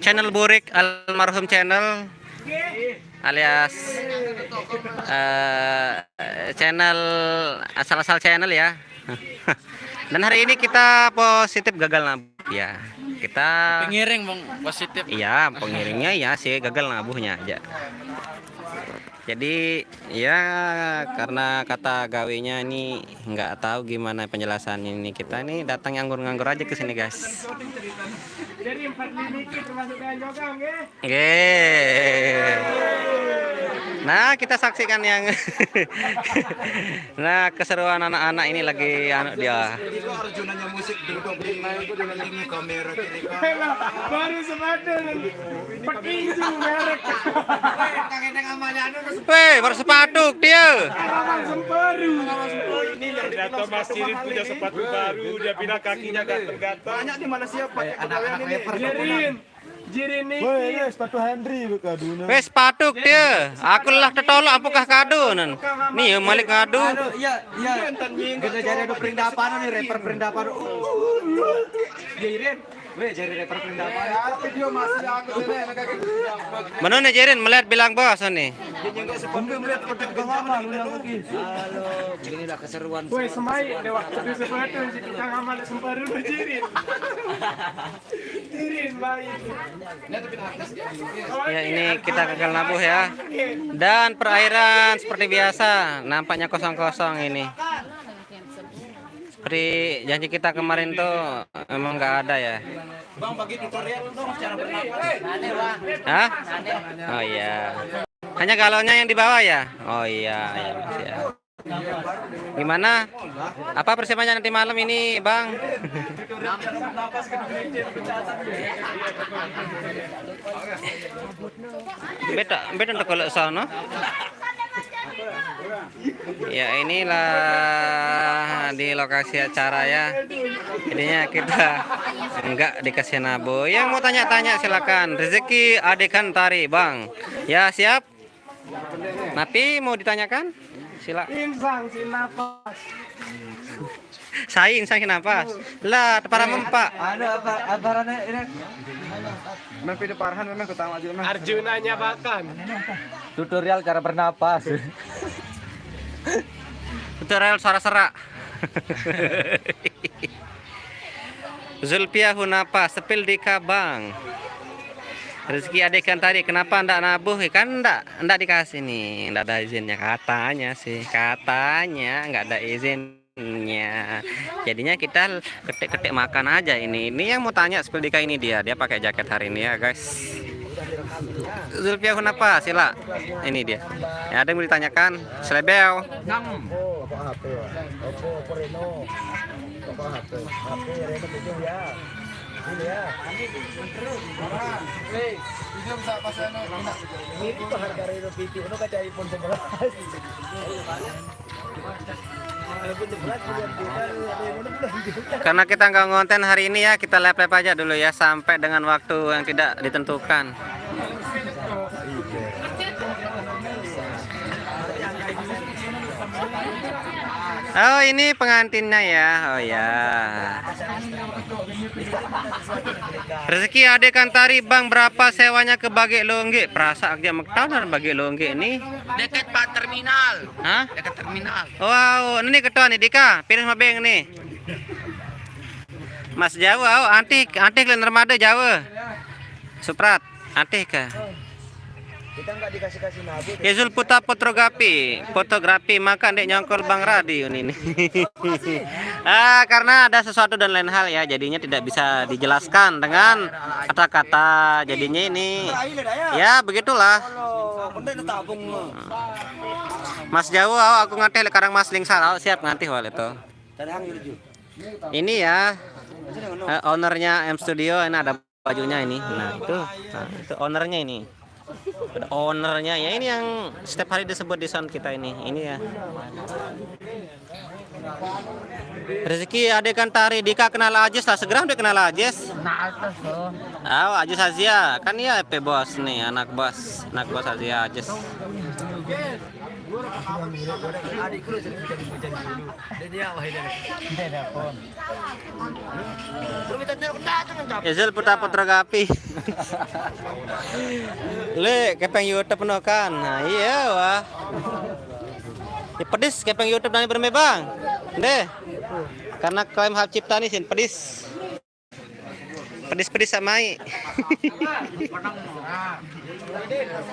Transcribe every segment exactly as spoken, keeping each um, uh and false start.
Channel Burik, almarhum channel, alias eh, channel asal-asal channel ya. Dan hari ini kita positif gagal nabuh ya. Kita Pengiring, Bang, positif. Iya, pengiringnya ya sih gagal nabuhnya aja. Jadi ya karena kata gawenya ini nggak tahu gimana penjelasan ini, kita nih datang nganggur-nganggur aja ke sini, guys. Jadi empat limiki termasuk dengan Jogang ya. Oke. Nah, kita saksikan yang nah, keseruan anak-anak ini lagi anu dia. Itu Arjunanya musik duduk di ini kamera kiri kan. Emang baru sepatu petinju merek. Weh, baru sepatu dia. Tanaman semparu. Ternyata Mas Sirin punya sepatu baru, dia bilang kakinya gatel-gatel. Banyak di Malaysia pakai pegawaian ini. Jirin, Jirin Woi, niki. Sepatu Henry kaduna. Weh, sepatu dia. Aku lah tetolak apakah kado nan. Nih ya, Malik ngadu. Aduh, iya, iya. Kita jadi ada perindapan nih, rapper perindapan. Uh, uh, uh. Ya, Irin. Weh, jadi rapper perindapan. Tapi dia masih aku ini. Mana nih Jirin melihat bilang bos nih. Sambil melihat foto pengalaman ulang lagi. Halo, begini dah keseruan. Woi, semai deh waktu itu sepatu si tukang amal semparu Jirin. Jirin baik. Ya, ini kita gagal nabuh ya. Dan perairan seperti biasa nampaknya kosong-kosong ini. Seperti janji kita kemarin tuh emang nggak ada ya. Bang, bagi tutorial dong cara bernapas. Hah? Oh iya. Hanya galonnya yang di bawah ya? Oh iya, ya, siap. Gimana? Apa persiapannya nanti malam ini, Bang? Beta, beta untuk kalau sono. Ya, inilah di lokasi acara ya. Jadinya kita nggak dikasih nabuh. Yang mau tanya-tanya silakan. Rezeki Ade Kantari, Bang. Ya, siap. Napi mau ditanyakan? Sila. Insang si napas. Saing, saing kenapa? Lah, para mempak. Anu apa abarannya ini? Memang video Farhan memang ketawa aja memang. Arjunanya bahkan. Tutorial cara bernapas. Tutorial suara serak. Zulpia Hunapa, sepil di kabang. Rezeki Ade Kantari, kenapa ndak nabuh? Kan ndak ndak dikasih nih, ndak ada izinnya katanya sih, katanya nggak ada izinnya. Jadinya kita ketik-ketik makan aja ini. Ini yang mau tanya sepil di ini dia, dia pakai jaket hari ini ya guys. Zulpia Hunapa, sila. Ini dia. Ya, ada yang mau ditanyakan? Selebel. Karena kita nggak ngonten hari ini ya, kita live-live aja dulu ya sampai dengan waktu yang tidak ditentukan. Oh, ini pengantinnya ya. Oh ya. Rezeki Ade Kantari, Bang, berapa sewanya ke Bagi Longge? Perasa aja mektanar Bagi Longge nih. Dekat Pak terminal. Hah? Dekat terminal. Wow, ini ketua nih Dika, pilih sama Beng nih. Mas Jawa, oh, antik, antik lain Armada Jawa. Suprat, antik kah? Kita nggak dikasih-kasih nabuh. Izul Puta fotografi, fotografi maka ndek nyongkol Bang Radi ini. Ah, karena ada sesuatu dan lain hal ya, jadinya tidak bisa dijelaskan dengan kata-kata. Jadinya ini ya begitulah. Mas Jawa, aku ngatih karang Mas Lingsar, siap ngatih wale to. Ini ya eh, ownernya M Studio, ini ada bajunya ini. Nah, itu. Nah, itu ownernya ini. Ada ownernya ya, ini yang setiap hari disebut di sound kita ini. Ini ya. Rezeki Ade Kantari, Dika kenal Ajis lah, segera udah kenal Ajis. Nah, itu tuh. Ah, Ajis Azia, kan iya P bos nih, anak bos, anak bos Azia Ajis. Izil putra fotografi. Le, kepeng YouTube no kan. Nah, iya wah. Ya, pedis kepeng YouTube nani bermebang. Deh. Karena klaim hak cipta nih sin pedis. Pedis-pedis sama ai.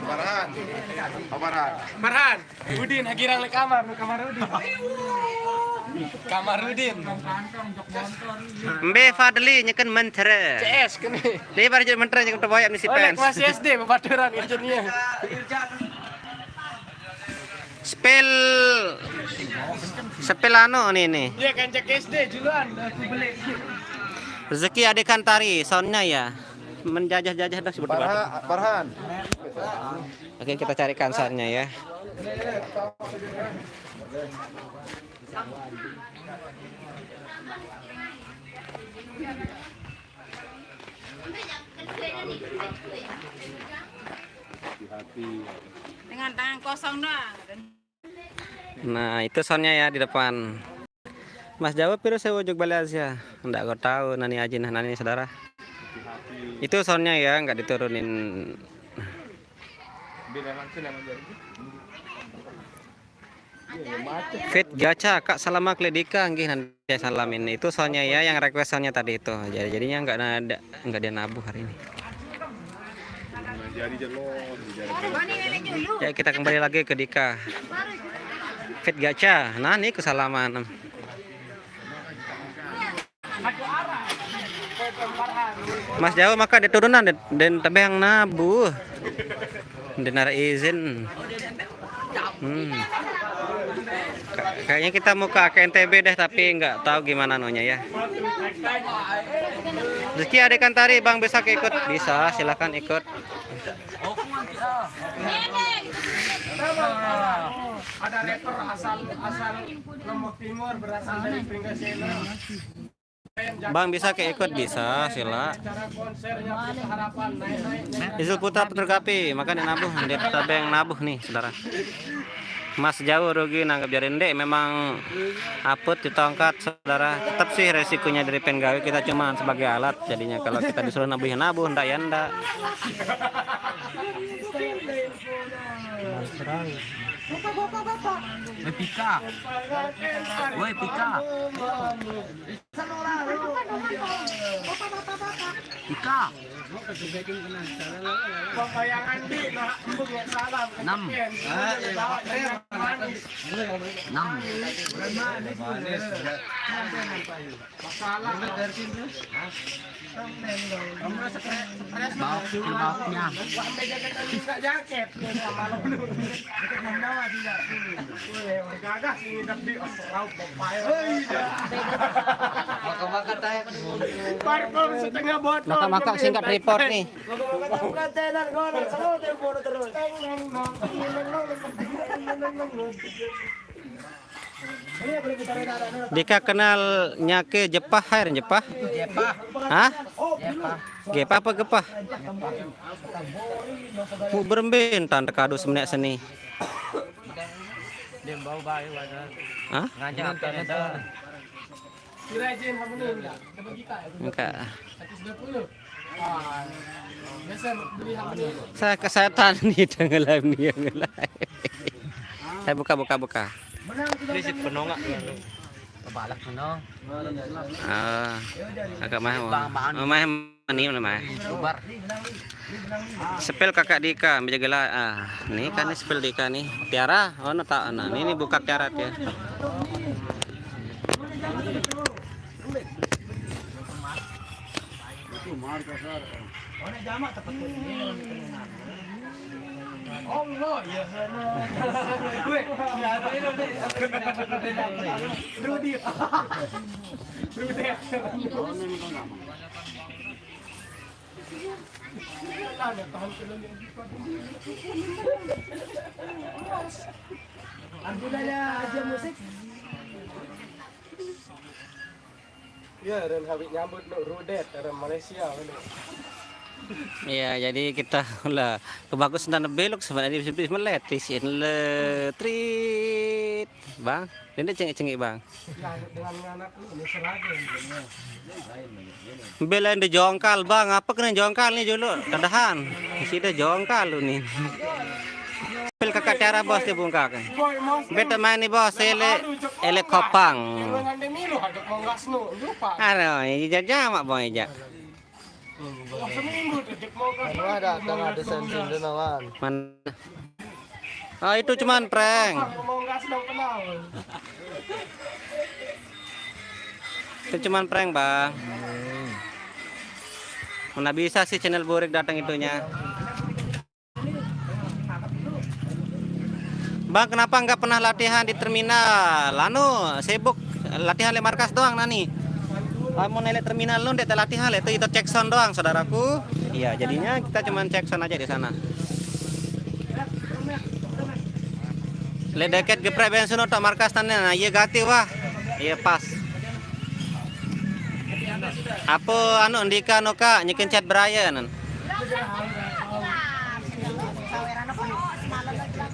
Farhan. Farhan. Farhan. Udin, hagirang le kamar, nu kamar Udin. Kamar Udin. Mbe Fadli nyeken mentere. C S kene. Dia baru jadi mentere nyeken terboyak ni si Oleh fans. Masih S D bebaturan kerjanya. Spel, spel anu ni ni. Iya kan cek S D duluan, aku beli. Rezeki Ade Kantari, soundnya ya. Menjajah-jajah dah sebut Farhan, Farhan. Oke, kita carikan soundnya ya. Dengan tangan kosong doang. Nah, itu soundnya ya di depan. Mas Jawa piro sewa jog Bali Asia? Ndak kau tahu nani aji nah nani saudara. Itu soundnya ya nggak diturunin. Fit gacha Kak, salam Kak Dika nggih nanti saya salamin. Itu soundnya ya yang request soundnya tadi itu. Jadi jadinya nggak ada nggak dia nabuh hari ini. Ya, kita kembali lagi ke Dika. Fit gacha. Nah, nih kesalaman. Mas Jawa maka dia turunan dan, dan tebeng nabuh. Dengar izin. Hmm. Kayaknya kita mau ke K N T B deh, tapi nggak tahu gimana nonya ya. Rezeki Ade Kantari, Bang bisa ikut? Bisa, silakan ikut. Ada rapper asal asal Lombok Timur, berasal dari Pringgaselo. Bang bisa ke ikut? Bisa, sila. Izil Putra Putra Kapi, makanya nabuh, dia tabeng nabuh nih, saudara. Mas jauh rugi nanggap jari ndek, memang aput ditongkat, saudara. Tetap sih resikonya dari penggawe, kita cuma sebagai alat. Jadinya kalau kita disuruh nabuh ya nabuh, ndak ya ndak. Woi Pika. Woi Pika. Ika. Enam. Enam. Baok, baoknya. Maka-maka singkat report nih. Dika kenal nyake Jepah, hair Jepah? Jepah. Hah? Jepah. Gepah apa Gepah? Mu berembin tan tekadu semenek seni. Dia bau bae wadah. Hah? Ngajak apa dah? Enggak. Saya kesehatan nih, tenggelam nih yang lain. Saya buka, buka, buka. Ini si penongak. Kepala penong. Ah, agak mah. Oh, mah mani mana mah. Bubar. Sepel kakak Dika, menjaga lah. Ah, ini kan ini sepel Dika nih. Tiara, oh, no, tak, nah, ini, ini buka Tiara, Tiara. Allah ya. Rudi. Rudi. Ampun aja aja musik. Ya, dan habis nyambut nuk Rudet, orang Malaysia, orang. Iya, jadi kita lah kebagus dan belok sebenarnya di sini meletis ini le trit. Bang, ini cengik-cengik, Bang. Belain di jongkal, Bang. Apa kena jongkal nih dulu? Tadahan. Sida jongkal lu nih. Pil kakak Tiara bos dia bungkak. Beta main nih bos, ele ele kopang. Aro, ini jajamak bang ija. Mana ada ada sensin tu nawan. Mana? Oh, itu cuman prank. Itu cuman prank, Bang. Mana bisa sih channel burik datang itunya? Bang, kenapa nggak pernah latihan di terminal? Anu, sibuk latihan le markas doang nani. Lamun ele terminal lu ndak latihan le itu, itu cek sound doang, saudaraku. Iya, jadinya kita cuman cek sound aja di sana. Le deket geprek bensin untuk markas tane. Nah, iya gati wah. Iya pas. Apa anu ndika no Kak nyekin chat Brian.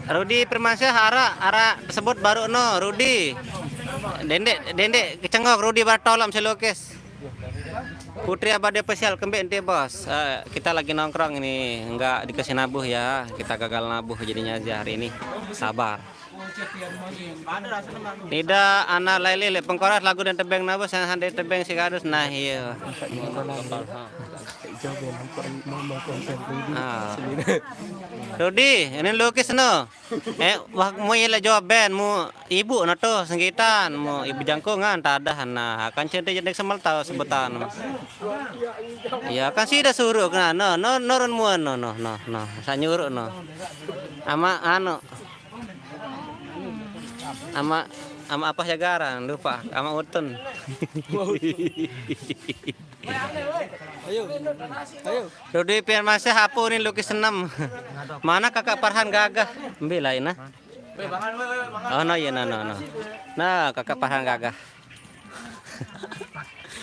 Rudi Firmansyah ara ara tersebut baru no Rudi. Dendek dendek kecengok Rudi Bartolom selukis. Putri Abadi Official kembali ente bos. Eh, kita lagi nongkrong ini nggak dikasih nabuh ya. Kita gagal nabuh jadinya aja hari ini. Sabar. Nida anak Laili le pengkoras lagu dan tebeng nabuh saya hande tebeng si gadus nah iya. Ah. Rudi, ini lukis no. Eh, wah, mu ila jawab ben, mu ibu na tu senggitan, mu ibu jangkungan tadah na akan cerita jadi semal tahu sebutan. Ya kan sida suruh kena no no nurun mua no no no no sanyuruh no. Ama anu ama ama apa jagaran lupa ama utun. Ayo. Ayo. Rudi Firmansyah apa ni lukis senam. Mana kakak Farhan gagah? Ambil lah ina. Oh no ya no no no. Nah kakak Farhan gagah.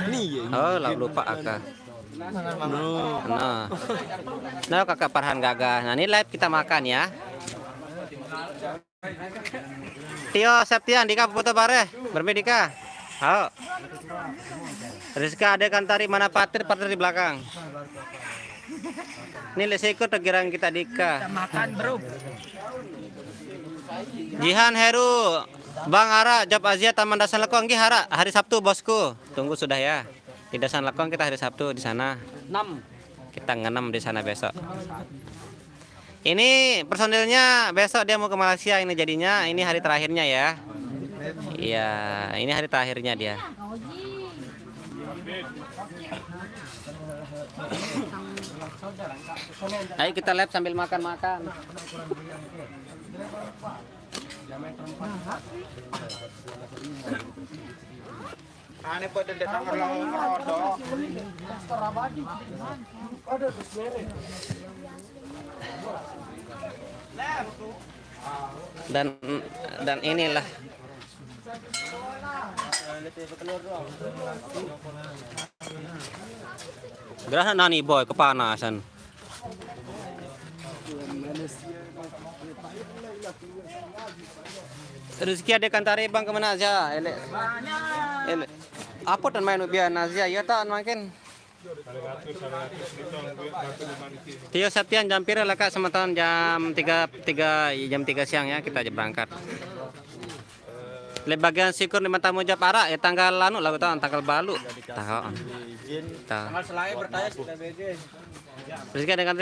Ini ya. Oh lah lupa aka. No. Nah. Nah kakak Farhan gagah. Nah ini live kita makan ya. Tio Septian, Dika foto bareh, bermi Dika. Hao. Rizka ada kantari mana patir, patir di belakang. Ini lesiku tergirang kita Dika. Kita makan bro. Jihan Heru, Bang Ara, job Azia Taman Dasan Lekong, gih Ara, hari Sabtu bosku. Tunggu sudah ya. Di Dasan Lekong kita hari Sabtu di sana. Enam. Kita ngenem di sana besok. Ini personilnya besok dia mau ke Malaysia ini jadinya ini hari terakhirnya ya. Iya, ini hari terakhirnya dia. Ayo kita live sambil makan-makan. Ane pada datang ngerodok. Dan dan inilah. Gerah nani boy kepanasan. Rezeki ada kantari bang kemana aja, elek. Elek. Apa dan main biar Nazia ya tak makin. Tio Septian jam pira lah kak semeton jam tiga tiga jam tiga siang ya kita aja berangkat. Le bagian syukur di mata mujab arak ya tanggal anu lah tahu tanggal balu. Tahu. Tahu. Tanggal selain bertanya sudah B G. Rezeki dengan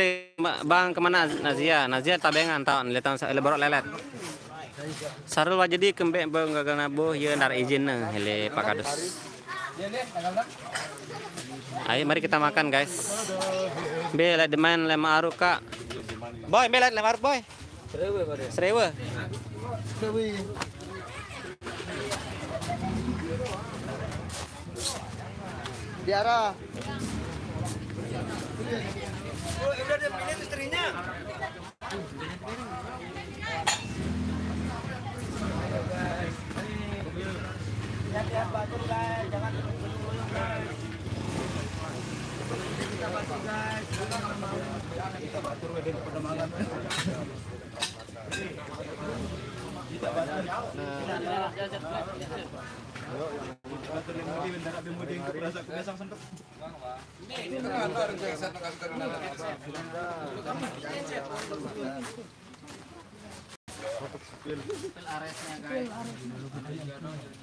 Bang kemana Nazia? Nazia tabengan tahu le tahu le borok lelet. Sarul Wajedi kembek bang gagal nabuh ya ndar izin ne hele Pak Kadus. Ayo mari kita makan guys. Be le demain le ma'aruf kak. Boy, be le ma'aruf boy. Serewa. Tiara.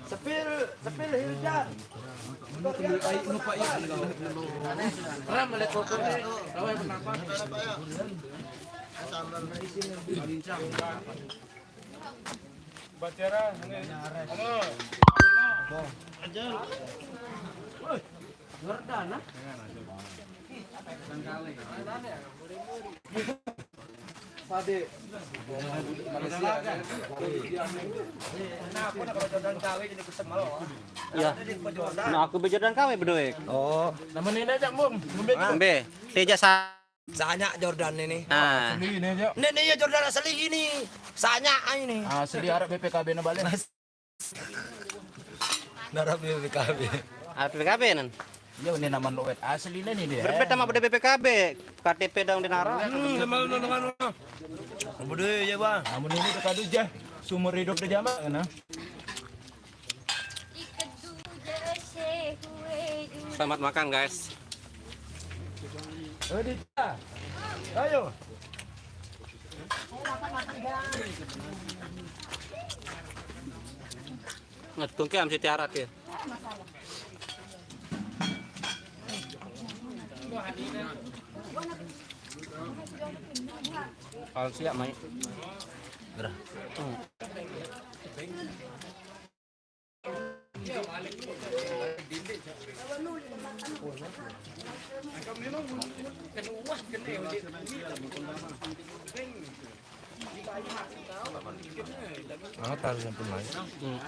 Sepil, sepil Hilda. Ram oleh kotor. Bacara, ini. Anu. Jordan, ah? Pade. Malaysia, kan? Nah, aku nak kalau Jordan K W jadi kusem malu. Iya. Nah, aku be Jordan K W bedoe. Oh. Nama ni dah, Cak Mung? Ngombe. Ngombe. Teja sa- Sanya Jordan ini. Ah. Asli ni, Cak. Ni, ni ya Jordan asli ini. Sanya ini. Asli arep B P K B na balik. Darah B P K B. Ah, B P K B nan. Iya, ini nama lo wet. Asli ini dia. Berbeda sama pada B P K B. K T P dong di nara. Hmm, sama lo dengan lo. Bodoh ya, Bang. Namun ini udah kado jah. Sumur hidup udah jamak kan, ah? Selamat makan, guys. Ayo, Dita. Ayo. Ngetung ke am si Tiara ke. Kalau siap, Mai. Gerah. Ah, taruh yang pun lain. Hmm.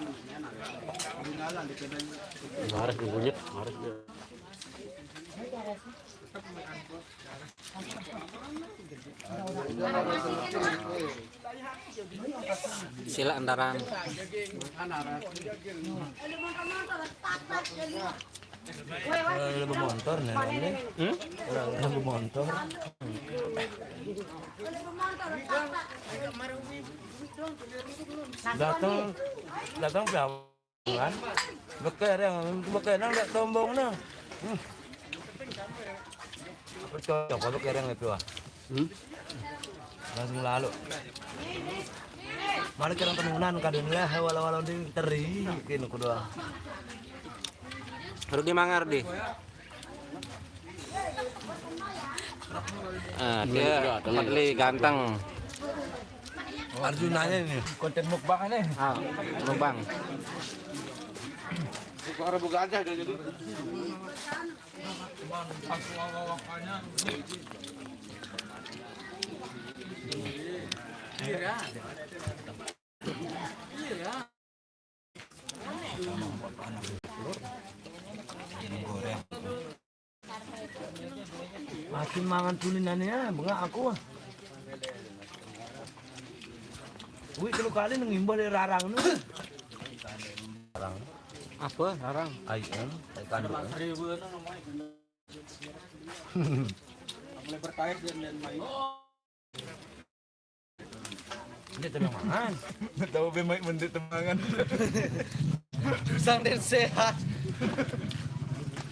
Harus digunyit, harus dia. Sila andaran. Eh, lebih montor nih, Ron, nih. Hmm? Lebih montor. Datang, datang berapa? Kan? Bekereng, bekereng nang dak tombong nang. Hmm. Apa cocok apa bekereng itu, ah? Hmm? Langsung lalu. Mana kereng tenunan kadun lah, walau-walau ding teri kini kudu, ah. Rudi mangar di. Ah, dia Fadli ganteng. Arjunanya ini. Konten mukbang ini. Ah, mukbang. Suara buka aja jadi. Iya. Iya. Makin mangan tulinane ya, bengak aku. Wih, telu kali nang imbah dari rarang nu. Rarang. Apa rarang? Ai em, ai kanduk. Mulai berkait dan main. Ini tenang mangan. Tahu be mai mendit temangan. Sang dan sehat.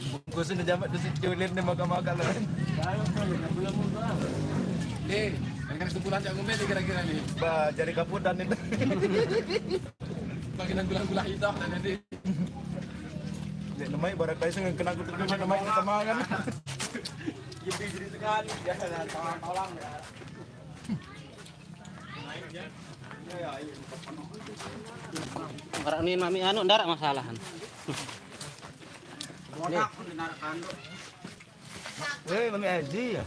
Bungkus ini jamak tu si culin ni makan-makan lah. Ni, kan sebulan cak ngombe ni kira-kira ni. Bah, jari kaputan ni. Bagi nang gula-gula hitam dan nanti. Ya, namanya barang kayu sing kena kutu namanya temangan. Jadi sekali ya, tolong-tolong ya. Orang ni mami anu ndak masalahan. Nih. Weh, mami Aji ya.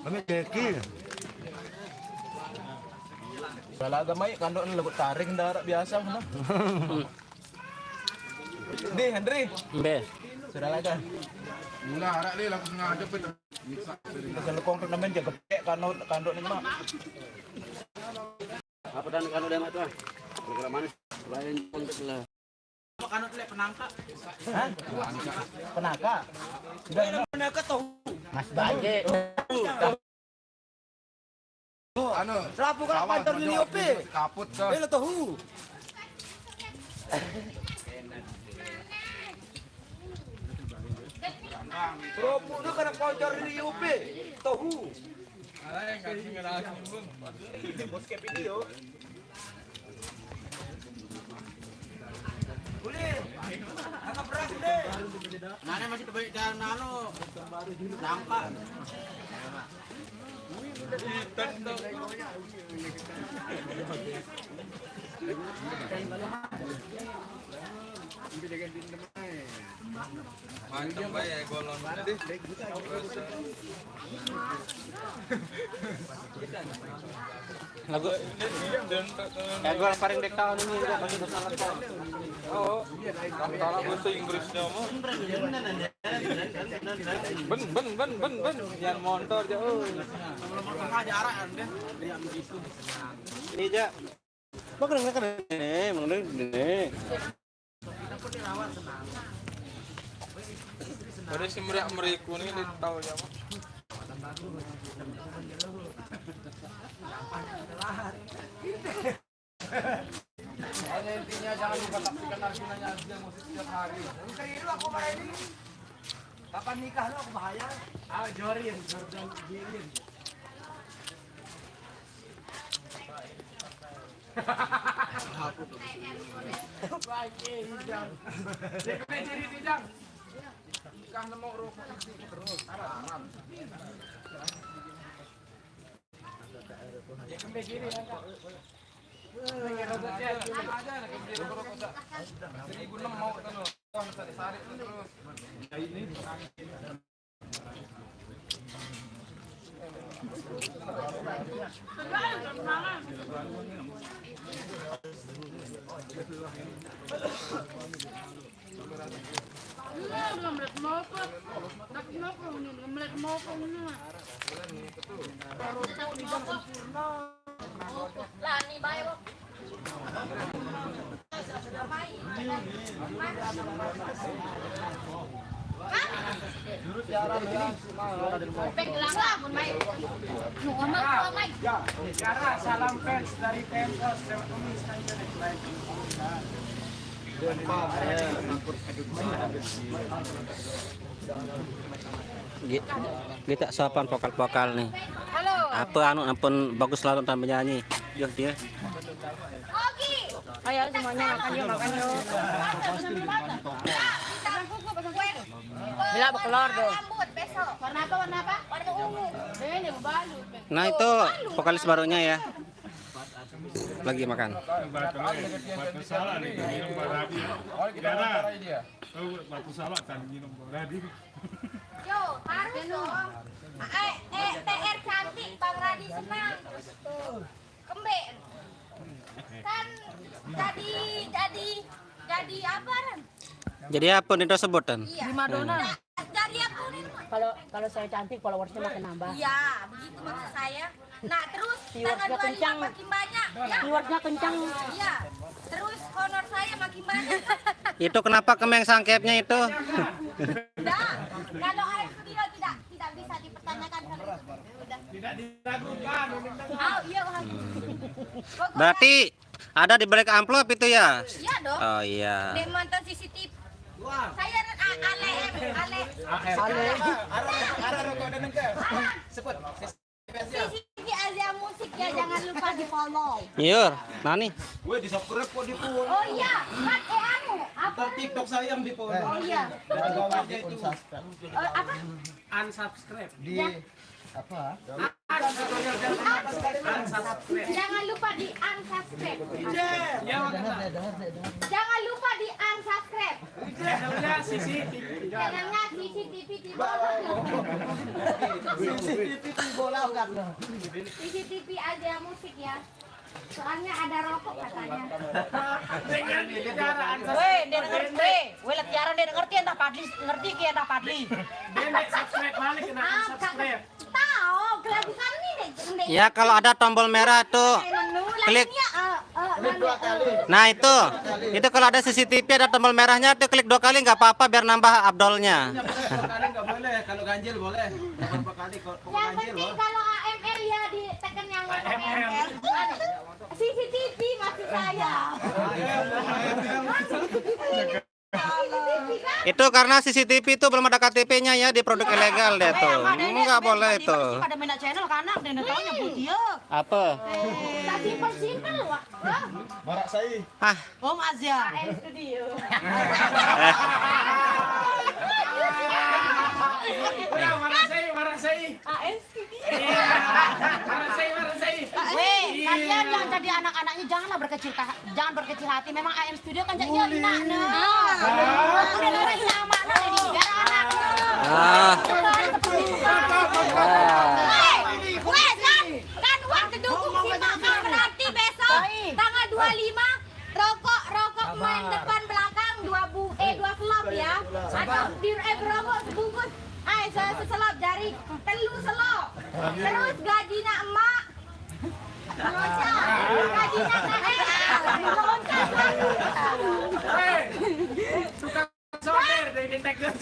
Mami Jeki. Salah agama ya kandok ni lagu taring ndak biasa nah. Di Henry. Be. Sudah lagi. Enggak, arak ni lagu sengaja pun. Bisa lekong tu namanya jaga pek kandok kandok ni mah. Apa dan kandok dia mak tu? Kira manis. Lain pun tu lah. Apa kandok tu penangka? Hah? Penangka. Sudah penangka tahu. Mas baje. Anu, selapu kan sawah, kantor jauh, Lili Ope. Kaput kan. Dia lo tahu. Robo tu kena koncor Lili Ope. Tahu. Bos ke video. Boleh. Angkat beras deh. Mana masih terbaik jalan anu. Langka. Mantap bae golon tadi. Lagu ya gol paling dek tahun ini udah pasti besar. Oh, kalau bahasa Inggrisnya mah. Ben ben ben ben ben yang motor jauh. Ini aja. Bang kena kena nih, bang kena nih. Pada si meriak meriku nih di tahu ya. Hanya intinya jangan lupa saksikan Arjunanya Azlia Musik setiap hari. Keriru aku marah ini. Kapan nikah lu aku bahaya? Ah, Jorin, Jordan, Jorin. Pakai hijau. Dia kena jadi hijau. Kah nemu rokok isi terus. Haram. Dia kena jadi ya, Kak. Sama aja, kena jadi rokok, Kak. Seribu enam mau kita lo. Tarik-tarik terus. Ini. Lah, ni bae, Bok. Salam fans dari Pemkot Seven Kumis. Kita sopan vokal-vokal nih. Halo. Apa anu ampun bagus selalu tampil nyanyi. Yo dia. Ayo semuanya makan yuk, makan yuk. Bila berkelor tuh. Warna apa, warna apa? Warna ungu. Nah itu vokalis barunya ya. Lagi makan. Batu salah nih, minum Baradi. Batu salah kan minum Baradi. Yo, harus dong. Eh, eh, T R cantik, Bang Radi senang. Kembe. Kan jadi, jadi, jadi apa, Ren? Jadi apa nih tersebut, Ren? Iya. Primadona. Jadi aku nih. Kalau, kalau saya cantik, followersnya makin nambah. Iya, begitu maksud saya. Nah, terus tanggal dua puluh lima makin banyak. Ya. Viewersnya kencang. Iya. Terus honor saya makin banyak. Itu kenapa kemeng sangkepnya itu? Nah, kalau air studio tidak, tidak bisa dipertanyakan kalau itu. Udah. Tidak diragukan. Oh, iya, Bang. Berarti ada di balik amplop itu ya? Iya dong. Oh iya. Dek mantan C C T V. Saya ale, ale. Ale. Ada, ada rokok dan nengke. Sebut. C C T V Azlia Musik ya, jangan lupa di-follow. Yur, nani? Gue di-subscribe kok di-follow. Oh iya, Mat, eh anu, apa? Ntar TikTok saya yang di-follow. Oh iya. Ada bawahnya itu. Eh, apa? Unsubscribe. Di apa? Jangan lupa di unsubscribe. Jangan lupa di unsubscribe. Channelnya C C T V. Channelnya C C T V Timur. C C T V Timur kan. C C T V Azlia Musik ya. Soalnya ada rokok katanya. Weh, dia ngerti. Weh, weh, latihan dia ngerti, entah Padli ngerti ke, entah Padli. Dia naik subscribe balik, kena subscribe. Tahu, kelabu kami deh. Ya, kalau ada tombol merah tuh, klik. Nah, itu. Itu kalau ada C C T V, ada tombol merahnya tuh, klik dua kali nggak apa-apa, biar nambah abdolnya. Dua kali nggak boleh, kalau ganjil boleh. Berapa kali kalau Yang ganjil penting boleh. Kalau A M R ya ditekan yang A M R. karena C C T V itu belum ada K T P-nya ya, di produk ilegal deh tuh. Nggak boleh itu. Pada main channel kanak dan taunya putih ya. Apa? Tak simpel-simpel, Wak. Wah. Marak sai. Ah. Om Azya. A M Studio. Udah, marak sai, marak sai. A M Studio. Iya. Marak sai, marak sai. Weh, kalian yang jadi anak-anaknya janganlah berkecil ka-, jangan berkecil hati. Memang A M Studio kan jadi enak, nah. Udah lari nama, nah, jadi biar anak. Ah. Bukan seperti itu. Ah. Weh, weh, kan, kan waktu dukung si Mak, berarti besok tanggal dua lima, rokok, rokok main depan belakang dua bu-, eh, dua selop ya. Atau di, eh, berokok sebungkus. Ay, saya seselop jari, telu selop. Terus gajinya emak, loncat. Gajinya nenek, loncat. Hei, tukang solder dari detektif.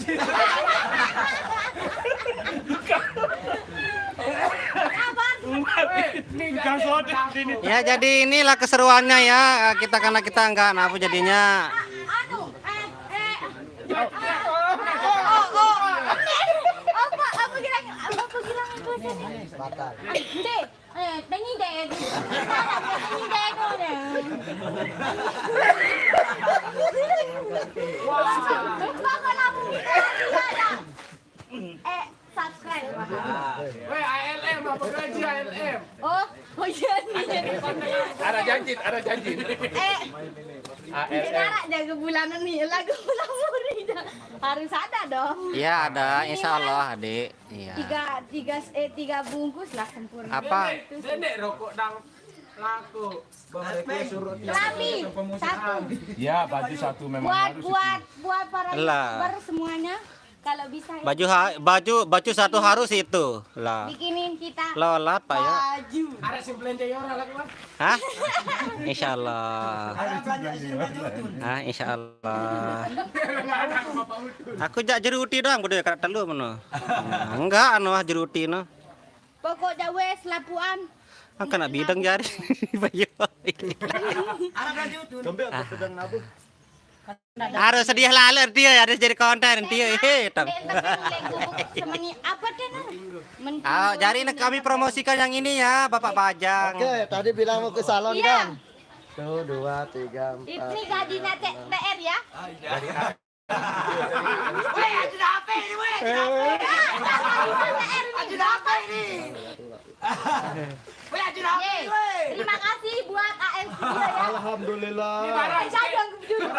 Tukang solder ini. Ya, jadi inilah keseruannya ya, kita, karena kita nggak nafu jadinya. Anu, eh, eh. Oh, oh, oh. Apa, apa bilang, apa bilang itu sini? Dek, eh, tengidek. Tengidek kau deh. Bapak lampu kita tidak ada. Eh, subscribe. Weh, A L M, apa gaji A L M? Oh, oh iya nih. Ada janji, ada janji. Eh, A L M. Kita jaga bulanan nih, lagu lampu dah. Harus ada dong. Iya, ada, insya Allah, Adik. Iya. Tiga, tiga, eh, tiga bungkus lah sempurna. Apa? Dendek, dendek rokok dang laku. Bawa kue surut. Lami, satu. Ya, baju satu memang. Buat, harus buat, itu. Buat para YouTuber semuanya, kalau bisa ya. Baju ha-, baju, baju satu harus itu. Lah. Bikinin kita. Lolat, Pak, ya. Baju. Ada sing belanja ya orang laku, Bang? Hah? Insya Allah. Ada belanja sing belanja itu. Ah, insya Allah. Aku jak jeruti doang, bodoh ya, kada telu meno. Nah, enggak, anu, ah, jeruti no. Pokok jawe selapuan. Angkat nak bidang jari. Bayu. Ada belanja itu. Coba aku pegang nabu. Harus sedih lalu dia, harus jadi konten dia. Hehe, tam. Semeni apa deh, Nar? Men- Ah, jadi nak kami promosikan yang ini ya, Bapak Bajang. Oke, tadi bilang mau ke salon, iya, kan? Tuh, dua, tiga, empat. Ini gajinya T R ya? Weh, ada apa ini, weh? Ada apa ini? Ada apa ini? Weh, ada apa ini, weh? Terima kasih buat A M Studio ya. Alhamdulillah. Ini barang. Saya yang jujur.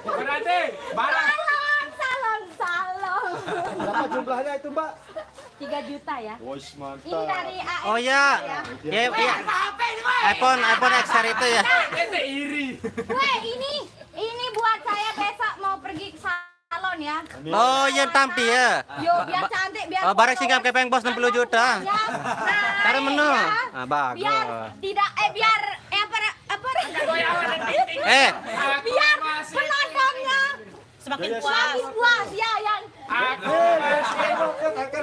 Berarti barang. Salon, salon, salon. Berapa jumlahnya itu, Mbak? Tiga juta ya. Wos, mantap. Ini dari A M Studio ya. Oh ya. Ya, ya. Weh, ada apa ini, weh? iPhone, iPhone X R itu ya. Kita iri. Weh, ini, ini buat saya besok mau pergi ke salon ya. Oh, yang tampi ya. Yo, biar cantik, biar. Oh, barang singkap kepeng bos enam puluh juta. Ya. Nah, taruh menu. Ya. Ah, bagus. Biar tidak, eh, biar, eh, apa, apa? Eh. Biar penontonnya semakin puas. Semakin puas, ya, yang. Aku masih.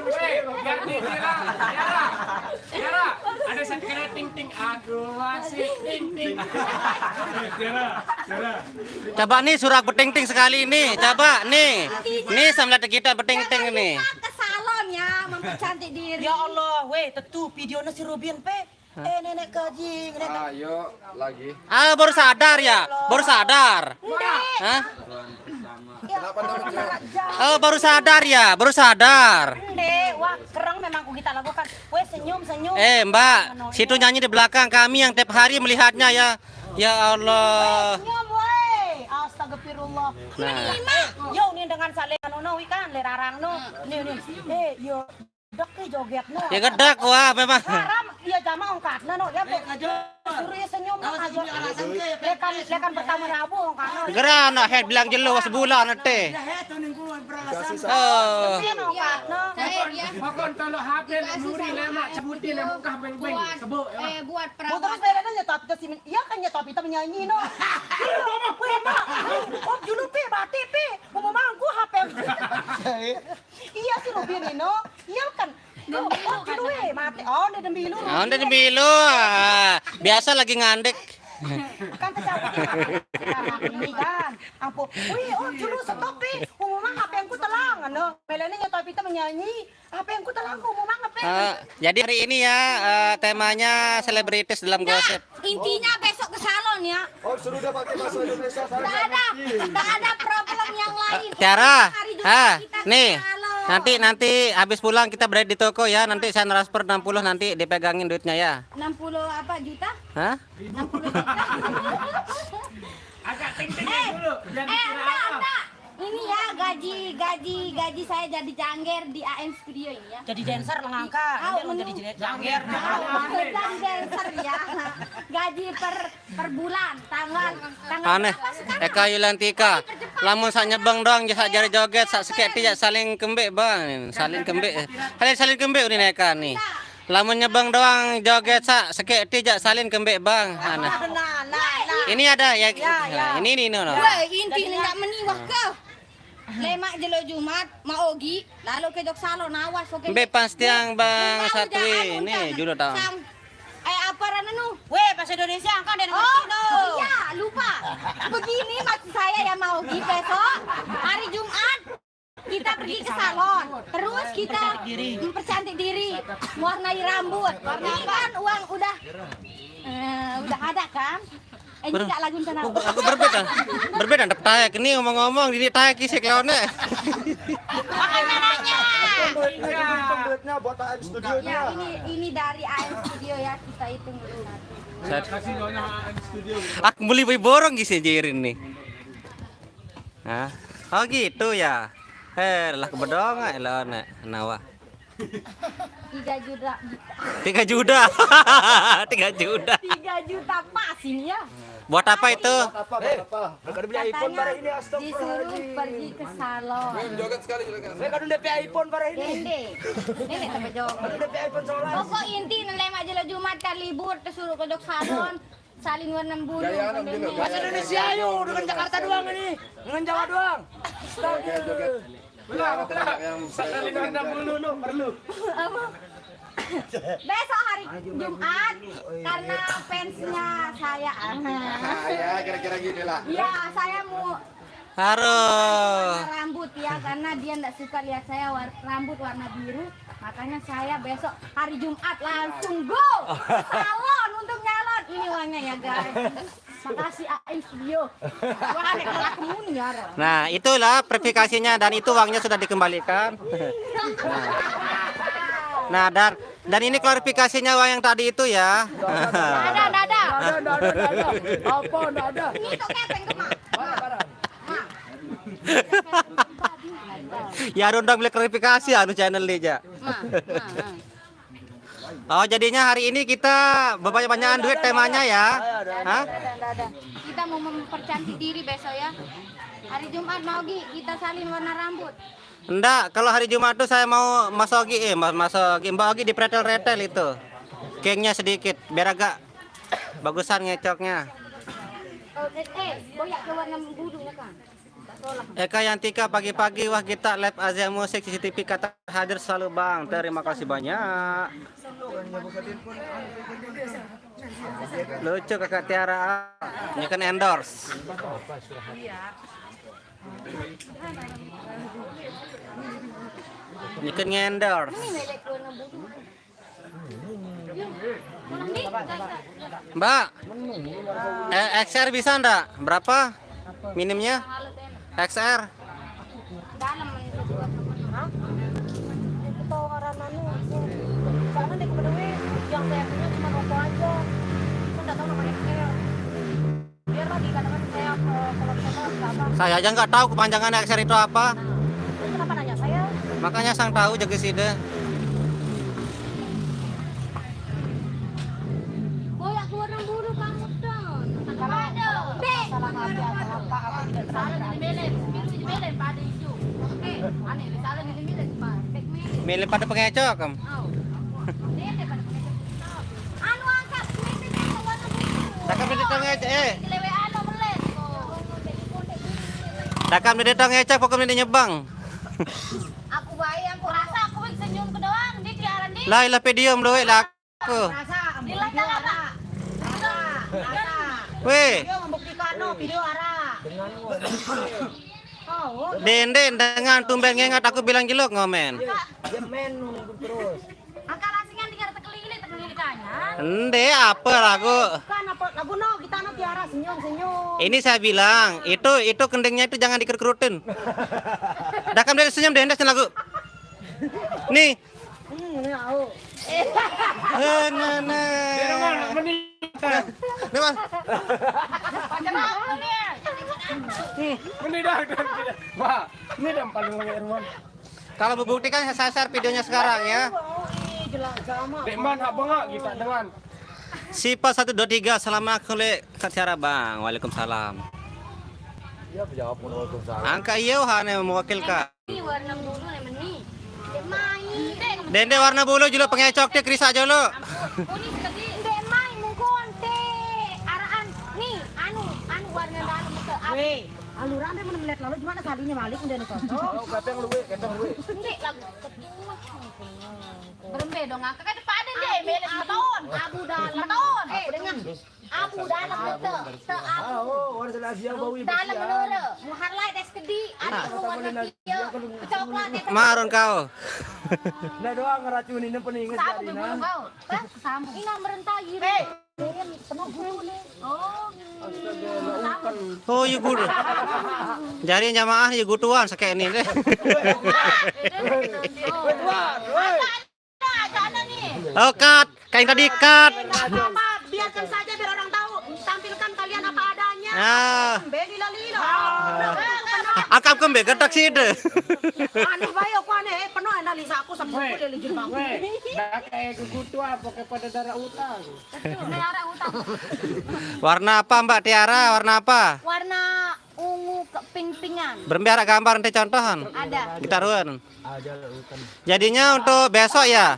Weh, biar di Tiara, Tiara, Tiara, ada satu kena ting ting. Aku masih ting ting. Tiara, Tiara. Coba nih, surak beting ting sekali nih. Coba nih. Nih, sambil kita beting ting nih. Kita ke salon ya, mempercantik diri. Ya Allah, weh, tetu videonya si Rubin pe. Eh, nenek kajing, nenek. Ayo lagi. Ah, baru sadar ya? Baru sadar. Hah? Oh, baru sadar ya? Baru sadar. Ndek, wah, kereng memang ku kita lakukan. Weh, senyum, senyum. Eh, Mbak, situ nyanyi di belakang kami yang tiap hari melihatnya ya. Ya Allah. Senyum, weh. Astagfirullah. Nah. Ini, Mak. Yo, ini dengan saleh anu no, ikan, le rarang no. Nih, nih. Eh, yo. Dek, eh, joget no. Ya gedek, wah, memang. Haram, iya jama ongkatna no. Ya, suruh ya senyum no, aja. Lekan, lekan pertama rabu ongkatna. Gerana head bilang jelo sebulan teh. Oh. Iya no, ongkatna. Makon kalau H P nuri lemak cebuti lemak kah beng-beng sebut ya. Eh, buat perang. Terus bedanya nyetop ke sini. Iya kan nyetop kita menyanyi no. Weh, Mak. Oh, julu pi, batik pi. Mau mangku H P. Iya si Rubin ini no. Iya kan. Oh, oh, dulu, eh, mati. Oh, udah demi lu. Oh, udah demi lu. Ah, biasa lagi ngandek. Kan tercampur ini kan. Ampun. Wih, oh, dulu stop, eh. Umumnya H P-ku telang, anu. Melani nyetop itu menyanyi. H P-ku telang, umumnya H P. Eh, jadi hari ini ya, eh, temanya selebritis dalam gosip. Intinya besok ke salon ya. Oh, suruh dia pakai bahasa Indonesia, saya Nggak ada, nggak ada problem yang lain. Tiara, Hari Jumat ah, kita ke nih, salon. Nanti, nanti habis pulang kita berada di toko ya. Nanti saya transfer enam puluh, nanti dipegangin duitnya ya. Enam puluh apa juta? Hah? Enam puluh juta. Agak tinggi eh, dulu, biar eh, dikira enggak, apa. Enggak. Ini ya gaji, gaji, gaji saya jadi jangger di A M Studio ini ya. Jadi dancer lah ngangkat. Jadi jangger. Jadi dancer ya. Gaji per per bulan, tanggal tanggal aneh. Eka Yulantika. Lamun sak nyebeng doang, sak jari joget, sak sekek tijak saling kembek bang, saling kembek. Kalian saling kembek udah neka nih. Lamun nyebeng doang joget sak sekek tijak saling kembek bang. Aneh. Ini ada ya. Ini ini no. Wah, inti nggak meniwah ke. Lemak jelo Jumat, Maogi, lalu ke Joksalo, nawas, oke. Be pas tiang Bang Satwi, nih, judo tahu. Eh, apa rana nu? Weh, bahasa Indonesia kan dan ngerti no. Oh, iya, lupa. Begini maksud saya ya, Maogi, besok hari Jumat kita pergi ke salon. Terus kita mempercantik diri, warnai rambut. Ini kan uang udah eh, udah ada kan? Eh, ini nggak lagu tenang. Aku berbeda. Berbeda, ada taek. Ini ngomong-ngomong, ini taek isi kelone. Makanya nanya. Duitnya buat A M Studio. Ya, ini ini dari A M Studio ya, kita hitung dulu. Kasih nyonya A M Studio. Aku beli beli borong gisi jirin nih. Hah? Oh gitu ya. Eh, lah kebedong eh, lo nek nawa. Tiga juta. Tiga juta. Tiga juta. Tiga juta pas ini ya. Buat apa itu? Buat apa? Buat apa? Bukan beli iPhone bareng ini, astagfirullahaladzim. Disuruh pergi ke salon. Joget sekali, joget. Saya kan udah iPhone bareng ini. Dende. Nenek tambah joget. Kan udah iPhone soalnya. Pokok inti nelai mak jelo Jumat kan libur, tersuruh ke dok salon. Saling warna bulu. Bahasa Indonesia ayo, dengan Jakarta doang ini. Dengan Jawa doang. Astaga. Saling warna bulu no, perlu. Apa? Besok hari Jumat karena fansnya saya. Ah, ya, kira-kira gini lah. Iya, saya mau Haro. Warna rambut ya, karena dia ndak suka lihat saya war- rambut warna biru. Makanya saya besok hari Jumat langsung go salon untuk nyalon. Ini uangnya ya guys. Makasih A M Studio. Wah, ada kelak kemuni ya. Nah, itulah verifikasinya dan itu uangnya sudah dikembalikan. Nah, dan dan ini klarifikasinya uang yang tadi itu ya. Ada, ada, ada. Ada, ada, ada, ada. Apa, ada, ada. Ini tuh kepeng ke mak. Ya, ada undang beli klarifikasi anu channel dia, ja. Oh, jadinya hari ini kita banyak-banyakan duit temanya ya. Hah? Ada, ada, ada. Kita mau mempercantik diri besok ya. Hari Jumat mau Gi, kita salin warna rambut. Ndak, kalau hari Jumat tuh saya mau Mas Ogi, eh Mas, Mas Ogi, Mbak Ogi dipretel-retel itu. Kengnya sedikit, biar agak bagusan ngecoknya. Oh, eh, eh, boyak ke warna budungnya kan. Eka Yantika pagi-pagi wah kita live Azia Musik C C T V kata hadir selalu bang. Terima kasih banyak. Lucu kakak Tiara. Ini kan endorse. Ini kan ngendorse. Mbak, eh, X R bisa ndak? Berapa minimnya? X R. Yang saya punya cuma rokok aja. Saya nggak tahu namanya X R. Biar lagi kadang saya eh, kalau misalnya ada apa. Saya aja nggak tahu kepanjangan X R itu apa. Nah, itu kenapa nanya saya? Makanya sang tahu jaga sida. Boyak keluar buru kamu dong. Kalau Be, salah hati atau apa, aku tidak terlalu salah di Melen, biru di Melen pada hijau. Eh, aneh, salah di Melen, Pak. Milih pada pengecok, kamu. Oh. Ini pada pengecok. Anu angkat, ini warna biru. Takkan dia datang aja, eh. Kelewean lo melet. Takkan dia datang aja, pokoknya dia nyebang. Aku bayang, aku rasa aku senyum ke doang, dia tiaran dia. Lah, ilah pedium doang lah aku. Rasa, di lain apa? Rasa, rasa. Weh. Dia membuktikan no video arah. Dengan ngomong. Oh, oh. Dende dengan tumben ngengat aku bilang jelek ngomen. Dia main nunggu terus. Angka lasingan tiga ratus keliling, tekeling ditanya. Ende apa lagu? Kan apa lagu no, kita no Tiara senyum-senyum. Ini saya bilang, itu itu kendengnya itu jangan dikerut-kerutin. Dah kamu dari senyum deh, Endes lagu. Nih. Hmm, ini au. Eh, nah, nah. Dia mah mending. Nih, Mas. Macam apa nih? Mending dah, dah, dah. Wah, ini dah paling lama, Irwan. Kalau mau buktikan, saya share videonya sekarang ya. Dek man hak bengak kita dengan. Sipa satu dua tiga, selamat kembali Kak Tiara, Bang. Waalaikumsalam. Iya, jawab waalaikumsalam. Angka iya hane mewakil Kak. Ini warna bulu nih meni. Dek mai. Dende warna bulu julu pengecok tik risak julu. Kuning sekedi. Dek mai mungkon te araan. Nih, anu, anu warna dalam itu. Weh, aluran deh mau melihat lalu gimana tadinya balik udah nih contoh. Oh, kadang luwe, kadang luwe. Ini lagu ketua. Berembe dong, Kak. Kan pada deh, Abu, beres abu, beton. Abu dalam. Beton. Eh, dengar. Abu dalam betul. Te abu. Ah, oh, warna Asia bau ibu dalam sian. Menurut. Muharlai des kedi. Ada warna dia. Coklat des. Marun kau. Nah, doang ngeracunin apa nih, inget. Sambung kau. Hah? Sambung. Ini merentai. Eh. Penuh guru nih. Oh. Oh, iya guru. Jari jamaah ya gutuan sakit ini deh. Weh, Tuan, weh. Oh, cut. Kain tadi cut. Nggak apa-apa, biarkan saja biar orang tahu. Tampilkan kalian apa adanya. Ah. Beli lali lah. Akam kembe getak sih deh. Aneh bae aku aneh, eh, penuh analisa aku sama aku dia lijin banget. Weh, dah kayak gugutu apa kepada darah utang. Betul, darah utang. Warna apa, Mbak Tiara? Warna apa? Warna ungu keping-pingan. Berembe arah gambar nanti contohan. Ada. Gitar Hun. Jadinya untuk besok ya?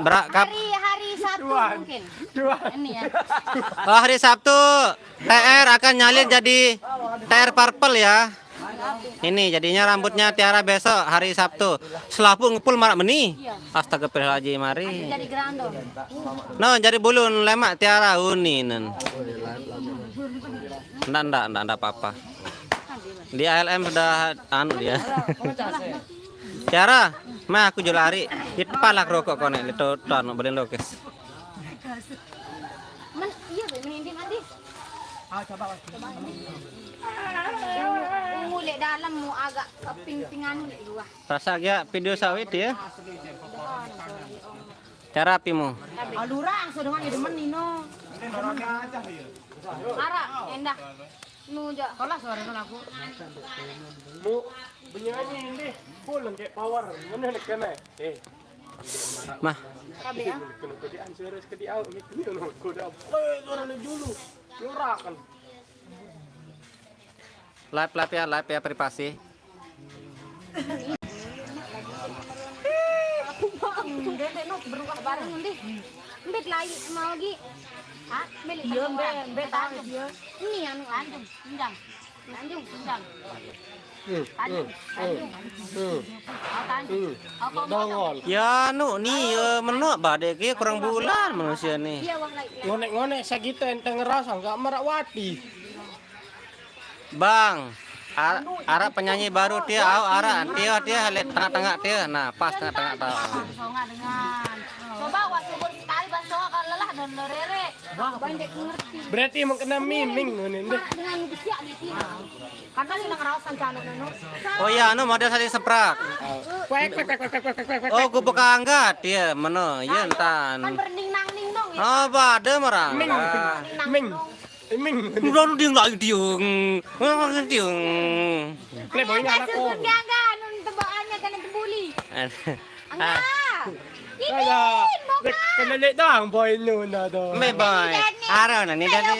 Bera-, kap- Hari, hari Sabtu mungkin. Ini ya. Oh, hari Sabtu T R akan nyalin jadi T R purple ya. Ini jadinya rambutnya Tiara besok hari Sabtu. Selapu ngepul marak meni. Iya. Astagfirullahaladzim, mari. Jadi gerandong. No, jadi bulun lemak Tiara uni nen. Ndak, ndak, ndak, ndak apa-apa. Di A L M sudah anu dia. Tiara, mah aku jual hari. Kita palak rokok konek itu tuan beli lokes. Men, iya, Be, mending mandi. Ah, coba, Mas. Ungu lek dalam mu agak keping-ping anu lek luah. Rasa gak video sawit ya? Cara apimu. Alurang sudah mah demen Nino. Ara, endah. Nu ja. Kalah suara aku. Mu penyanyi ini full kayak power. Mana nak kena? Eh. Mah. Kabe ya. Kena kedian suara sekedi au gitu. Ni orang kau dah. Eh, suara lu dulu. Lurakan. Live, live ya, live ya, privasi. Ndek, ndek, no, berubah bareng, ndek. Mbek lai mau lagi. Hah? Mbek iya, mbek, mbek tahu dia. Ini anu, Tanjung, Tanjung. Tanjung, Tanjung. Hmm, Tanjung, hmm, Tanjung. Hmm. Oh, Tanjung. Hmm. Oh, kok mau Dongol. Ya, nu ni ya menuk badek ke kurang bulan manusia ni. Iya, wah, lai, lai. Ngonek-ngonek segitu enteng ngerasa enggak merawati. Bang, ar-, arah penyanyi baru dia, au arah dia, dia lek tengah-tengah dia. Nah, pas tengah-tengah tau. Songa dengan. Coba wak subur sekali bang songa kalau lelah dan lerere. Wah, banyak ngerti. Berarti emang kena miming ini. Mak dengan besiak gitu. Karena sudah ngerawasan calon anu. Oh iya, anu model saling seprak. Kuek, kuek, kuek. Oh, gubuk anggat dia, meno, iya entan. Kan berning nang ning dong ya. Apa ada merang? Ming. Ming. Ming. Udah nu ding lagi diung. Diung. Play boy anak. Sesungguhnya enggak, anu tebakannya kena tebuli. Enggak. Ini, kena lihat doang boy nu na tu. Me boy. Arah na ni dah ni.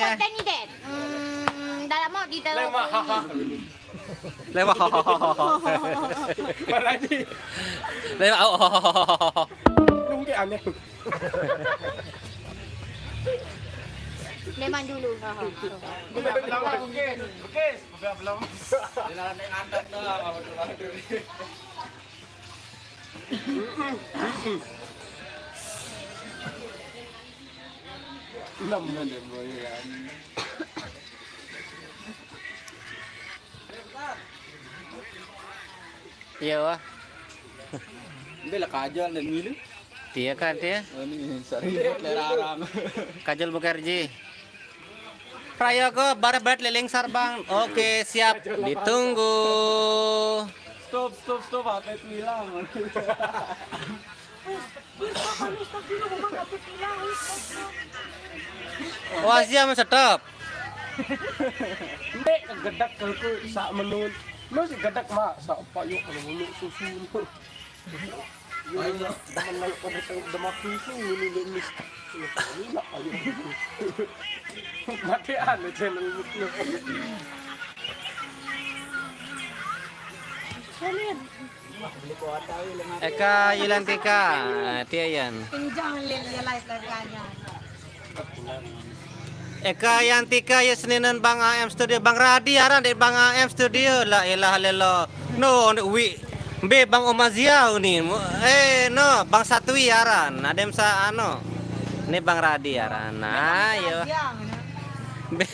Hmm, dah lama di dalam. Lewat. Lewat. Lungkit aneh. Memang dulu. Belum, belum, belum. Belum. Dia nak ngadap dah. Enam bulan dia mulai kan. Iya, wah. Bela Kajol dan Milu. Dia kan dia. Oh, ini sering buat lerarang. Kajol Mukerji. Prayogo, bareh-bareh leleng sarbang. Oke, siap. Ditunggu. Stop, stop, stop. Apa itu hilang? Wah, siap, stop. Nek gedek aku sak menun. Lu sih gedek, Mak. Sak payung kalau menun susu. Ayo, teman ayo pada tahu demak itu ini, ini, ini. Ini nak ayo. Mati anu channel YouTube. Eka Yulantika, ah, Tiayan. Pinjang lil ya live live kanya. Eka Yantika ya seninan Bang A M Studio, Bang Radi aran dek Bang A M Studio, la ilaha illallah. No, wi, be Bang Omazia ni. Eh, no, Bang Satwi aran. Adem sa ano. Ni Bang Radi aran. Nah, yo. Be.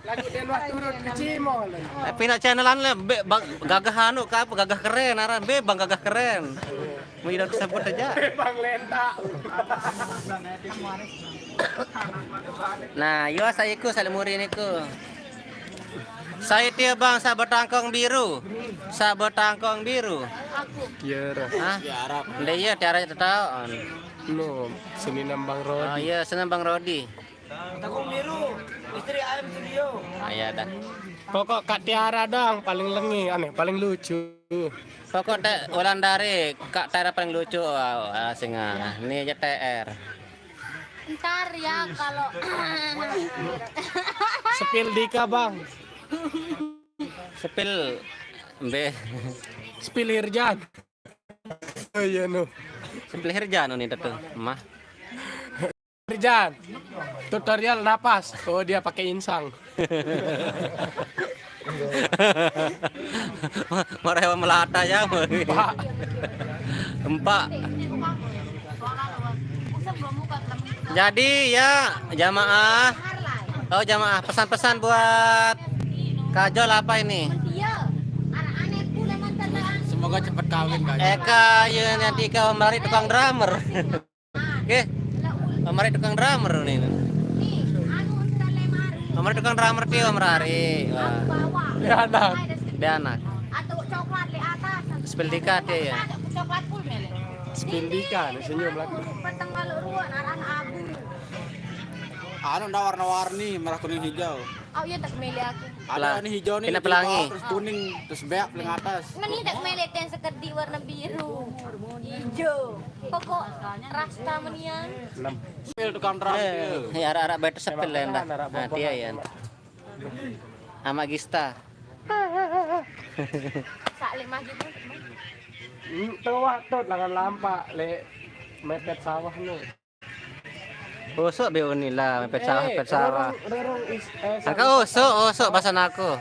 Lagu dan waktu turun ke Cimol. Tapi nak channel anu lah, be, Bang, gagah anu ke apa? Gagah keren aran. Be Bang Gagah Keren. Mau tidak sebut aja. Bang Lenta. Nah, yo saya ku saling muri niku. Saya dia Bang, saya bertangkong biru. Saya bertangkong biru. Tiara. Hah? Ndak iya, Tiara itu tahu. No, seninan Bang Rodi. Oh iya, senang Bang Rodi. Takung biru, istri ayam studio. Ah, iya dah. Pokok Kak Tiara dong paling lengi, aneh, paling lucu. Pokok Tek Wulandari, Kak Tiara paling lucu. Wow, ah, singa. Ni aja T R. Ntar ya kalau Sepil Dika, Bang. Sepil, be. Sepil Hirjan. Oh iya, no. Sepil Hirjan ni tu, mah. Jan, tutorial napas. Oh, dia pakai insang. Marewa melata ya. Pak. Empak. Jadi ya, jamaah. Oh, jamaah, pesan-pesan buat Kajol apa ini? Semoga cepat kawin, Kajol. Eka Yuliantika, Om Rari tukang drummer. Oke. Om Rari tukang drummer ni. Om Rari tukang drummer dia, Om Rari. Wah. Dia anak. Dia anak. Sepil Dika dia ya. Sepil Dika ni senyum lagi. Anu ndak warna-warni, merah, kuning, hijau. Oh iya, tak milih aku. Ada ni hijau ni, kena pelangi. Terus kuning, terus beak paling atas. Meni tak milih yang sekedip warna biru, hijau. Pokok rasta menian. Sepil tukang terang. Eh, ya, arak-arak betul sepil ya, ndak. Nah, dia ya. Amak Gista. Sak lek mah gitu. Hmm, tuh, wah, tuh, tangan lampak, lek mepet sawah ni. Usuk be uni lah, mepet sawah, mepet sawah. Rorong, rorong is, eh, angka usuk, usuk bahasa aku.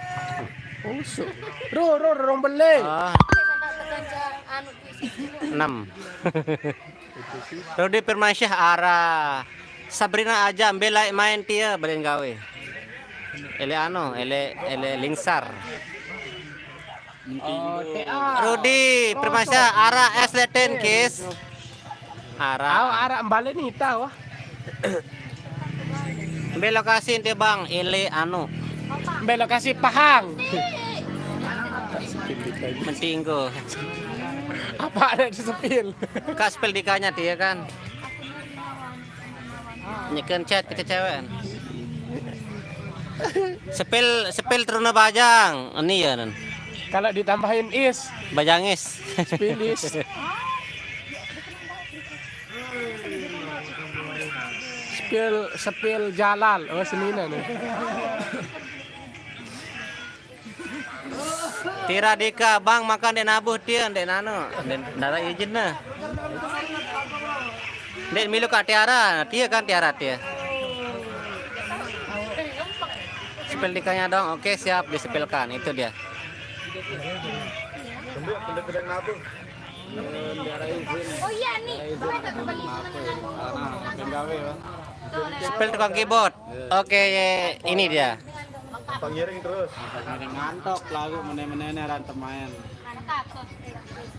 Usuk. Ro, ro, rorong beli. Ah. Enam. Rudi Firmansyah arah. Sabrina aja ambil like main tia balen gawe. Ele ano, ele, ele lingsar. Oh, T A. Rudi Permasa, arah es leten, kis. Arah. Arak mbale ni tau, ah. Ambil lokasi ente, Bang, ele anu. Ambil lokasi Pahang. Mentinggo. Apa ada di sepil? Kak, sepil dikanya dia kan. Nyeken chat kecewean. Sepil, sepil teruna bajang. Ini ya, Nen. Kalau ditambahin is. Bajang is. Sepil is. Sepil, sepil jalal. Oh, senina nih. Tira dika, Bang, makan dek nabuh tia, dek nano, dek nara izin nah. Dek milu Kak Tiara, tia kan Tiara tia. Sepil dikanya dong, oke siap disepilkan, itu dia. Oh iya nih, sepil tukang keyboard. Oke, ini dia. Pengiring terus. Ngantok lagu mene-mene nih, rantem main.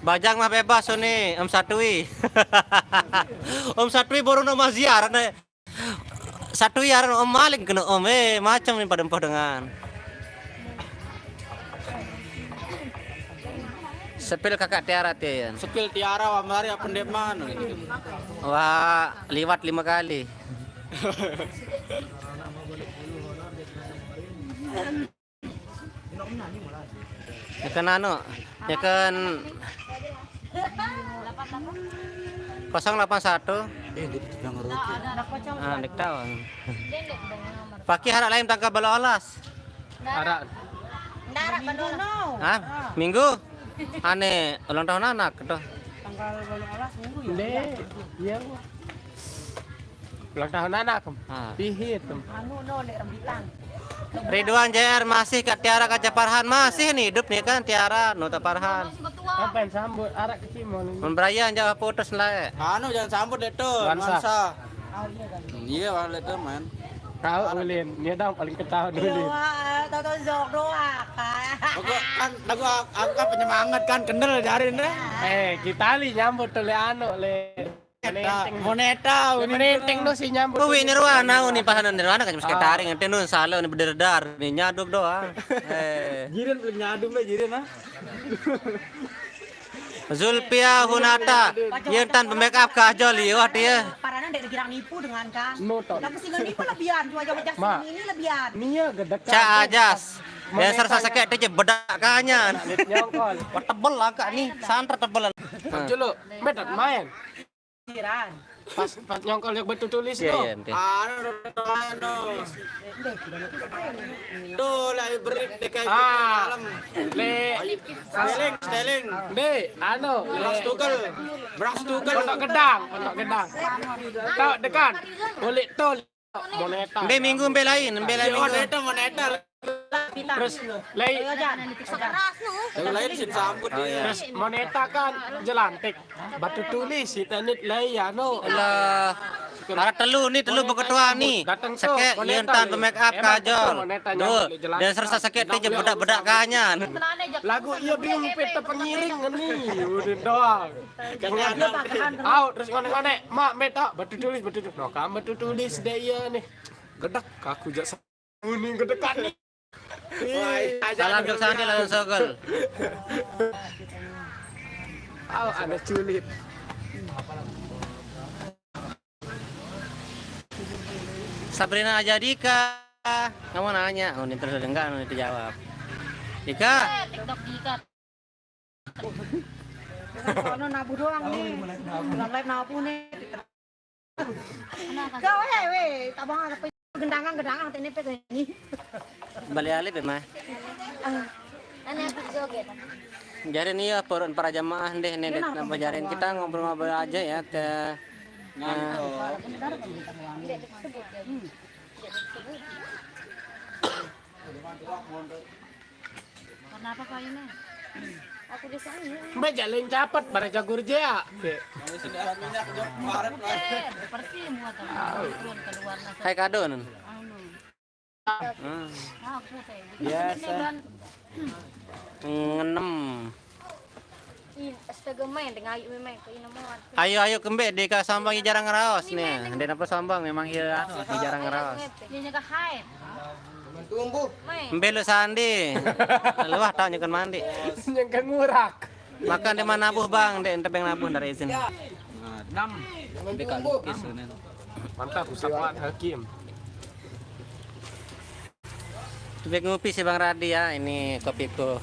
Bajang mah bebas ni, Om Satui. Om Satui baru nama ziarah ne. Satui aran Om maling kena Om. Eh, macam ni pada empoh dengan. Sepil kakak Tiara tian. Sepil Tiara wa mari apa ndek mana? Wah, liwat lima kali. Ikan anu, ikan kosong delapan satu. Eh, dia bilang roti. Ah, ndak tahu. Paki harap lain tangkap bala olas. Harap. Ndak harap bala olas. Hah? Minggu? Ane ulang tahun anak tuh. Tanggal bala olas minggu ya? Ndek, iya. Ulang tahun anak. Ah. Pihit. Anu no, lek rembitan. Ridwan J R masih, Kak Tiara, Kak Farhan masih nih hidup nih kan, Tiara, Nota Farhan. Apa yang sambut? Arak kecimol ini. Mun Brian jawab putus lah. Anu, jangan sambut deh tuh, Nuansa. Nuansa. Iya, wale tuh, man. Tahu ulin, dia dong paling ketahuan ulin. Wah, tahu-tahu jok doang, Kak. Pokok kan lagu ak-, angka penyemangat kan, kendel jarin deh. Eh, kita li nyambut tuh le anu, le. Moneta, moneta, moneta. Menenteng no si nyambut. Kuwi Nirwana, ni pahanan Nirwana kan mesti taring, ente nun salah ni berderdar, ni nyaduk doang. Eh. Jirin paling nyaduk, Mbak, jirin, ah. Zulpia Hunata, yang tan make up kajol liwat ya. Parana ndek dikira nipu dengan kan. No, toh. Tapi sing nipu lebihan, tuh aja wajah sing ini lebihan. Nia gede Cak Ajas. Dasar sasakit aja bedak kanyan. Nyongkol. Wah, tebel agak nih, santer tebel. Julu, medat main. Jiran. Pas, pas nyongkol yang batu tulis. Iya, tuh. Iya, ente. Anu, anu. Tuh, lah, beri D K I. Ah, malam. Le. Steling, steling. Be, anu, le. Beras tukel. Beras tukel. Pondok Gedang, Pondok Gedang. Tau dekan. Kulit tol. Moneta. Mbe minggu mbe lain, mbe lain. Iya, minggu. Moneta, moneta. Terus, lei. Yang lain sih sambut. Oh, iya. Terus moneta kan jelantik. Batu tulis si tenit lei anu. Lah. Para telu ni, telu beketua ni. Sakit, yang tan make up kajol. Duh, dia serasa sakit dia bedak-bedak kanyan. Lagu iya bingung peta pengiring ni. Udah doang. Au, terus ngonek-ngonek, mak, met, ah, batu tulis, batu tulis. No, kamu batu tulis deh iya nih. Gedek aku jak se-, ini gedekan nih. Salam jok sandi lawan sogol. Au, ada culit. Sabrina Aja Dika, kamu nanya, oh, ini terus enggak, ini terjawab. Dika. Eh, TikTok Dika. Soalnya nabu doang nih. Bulan live nabu nih. Kau, eh, weh, tabang ada pe-, gendangan, gendangan, tene pe ini. Balik alih pe mah. Ah. Ane aku joget. Jarin iya, para, para jamaah deh, nih, deh, nambah jarin. Kita ngobrol-ngobrol aja ya, teh. Nah. Warna apa kau ini? Aku di sana. Mbak jalan capet, pada jagur jea. Oke, bersih muat. Keluar, keluar. Hai kado nun. Anu. Hmm. Aku teh. Biasa. Ini kan. Ngenem. Ih, astaga, main dengan ayu main ke ini muat. Ayo, ayo, kembe, deka sambang jarang raos nih. Dia apa sambang memang iya anu, jarang raos. Dia nyegah haid. Tumbuh. Main. Mbe lu sandi. Luah tau nyeken mandi. Nyeken ngurak. Makan di mana nabuh, Bang? Dek, ente beng nabuh dari izin. Nah, enam. Mbe kalukis ini. Mantap, usapan Hakim. Tubik ngopi si Bang Radi ya, ini kopiku.